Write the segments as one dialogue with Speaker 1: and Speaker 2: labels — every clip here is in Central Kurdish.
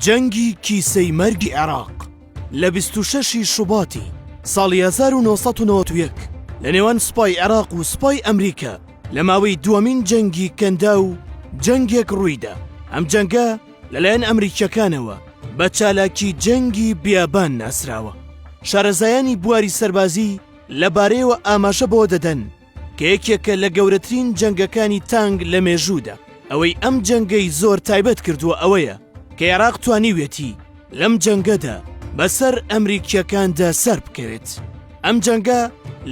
Speaker 1: جەنگی کیسەی مەرگی عێراق لە 26 ی شوباتی ساڵی 1991 لە نێوان سوپای عێراق و سوپای ئەمریکا لە ماوەی دووەمین جەنگی کەنداو جەنگێک ڕوویدا ئەم جەنگە لەلایەن ئەمریکیەکانەوە بە چالاکی جەنگی بیابان ناسراوە شارەزایانی بواری سەربازی لەبارەیەوە ئاماژە بەوە دەدەن کە یەکێکە لە گەورەترین جەنگەکانی تانک لە مێژوودا. ئەوەی ئەم جەنگەی زۆر تایبەت کردووە ئەوەیە کە عێراق توانیویەتی لەم جەنگەدا بەسەر ئەمریکییەکاندا سەربکەوێت. ئەم جەنگە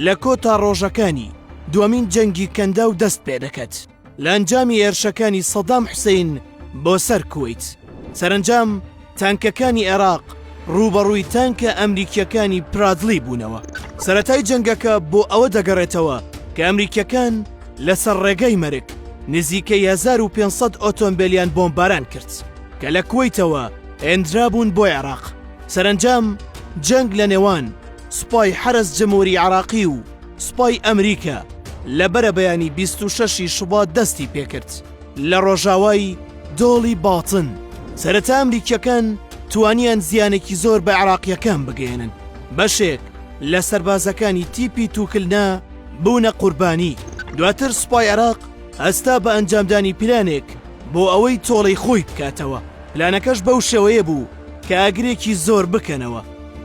Speaker 1: لە کۆتا ڕۆژەکانی دووەمین جەنگی کەنداو دەست پێدەکات. لە ئەنجامی هێرشەکانی سەدام حوسەین بۆ سەر کوەیت. سەرەنجام تانکەکانی عێراق ڕووبەڕووی تانکە ئەمریکییەکانی پرادلی بوونەوە. سەرەتای جەنگەکە بۆ ئەوە دەگەڕێتەوە کە ئەمریکییەکان لەسەر ڕێگای مەرگ نزیکەی 1500 ئۆتۆمبێلیان بۆمباران کرد کە لە کوەیتەوە هێندرابوون بۆ عێراق. سەرەنجام جەنگ لە نێوان سوپای حەرەس جمهوری عێراقی و سوپای ئەمریکا لە بەرەبەیانی 26 ی شوبات دەستی پێکرد لە ڕۆژاوای دۆڵی باتن. سەرەتا ئەمریکیەکان توانیان زیانێکی زۆر بە عێراقیەکان بگەیەنن، بەشێک لە سەربازەکانی تیپی توکلنا بوونە قوربانی، دواتر سوپای عێراق هەستا بە ئەنجامدانی پلانێک بۆ ئەوەی تۆڵەی خۆی بکاتەوە، پلانەکەش بەو شێوەیە بوو کە ئاگرێکی زۆر بکەنەوە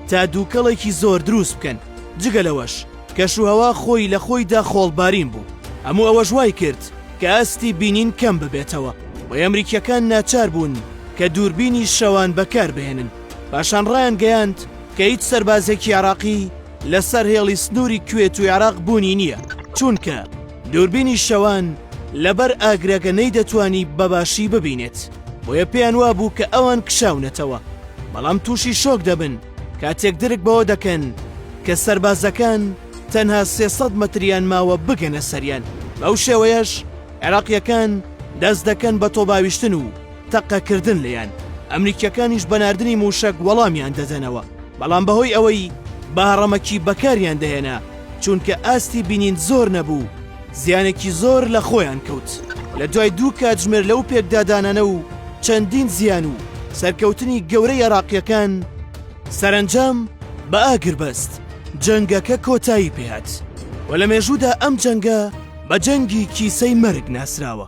Speaker 1: تا دووکەڵێکی زۆر دروست بکەن، جگە لەوەش کەشوهەوا خۆی لە خۆیدا خۆڵبارین بوو، هەموو ئەوەش وای کرد کە ئاستی بینین کەم ببێتەوە، بۆیە ئەمریکییەکان ناچار بوون کە دووربینی شەوان بەکار بهێنن. پاشان ڕایانگەیاند کە هیچ سەربازێکی عێراقی لەسەر هێڵی سنووری کوێت و عێراق بوونی نییە، چونکە دووربینی شەوان لەبەر ئاگرەکە نەیدەتوانی بەباشی ببینێت، بۆیە پێیان وابوو کە ئەوان کشاونەتەوە، بەڵام تووشی شۆک دەبن کاتێک درک بەوە دەکەن کە سەربازەکان تەنها 300 مەتریان ماوە بگەنە سەریان، بەو شێوەیەش عێراقییەکان دەست دەکەن بە تۆپاویشتن و تەقەکردن لێیان، ئەمریکییەکانیش بە ناردنی مووشەک وەڵامیان دەدەنەوە، بەڵام بەهۆی ئەوەی بە هەڕەمەکی بەکاریان دەهێنا، چونکە ئاستی بینین زۆر نەبوو، زیانێکی زۆر لە خۆیان کەوت. لە دوای دوو کاتژمێر لەو پێکدادانانە و چەندین زیان و سەرکەوتنی گەورەی عێراقییەکان، سەرەنجام بە ئاگربەست جەنگەکە کۆتایی پێهات و لە مێژوودا ئەم جەنگە بە جەنگی کیسەی مەرگ ناسراوە.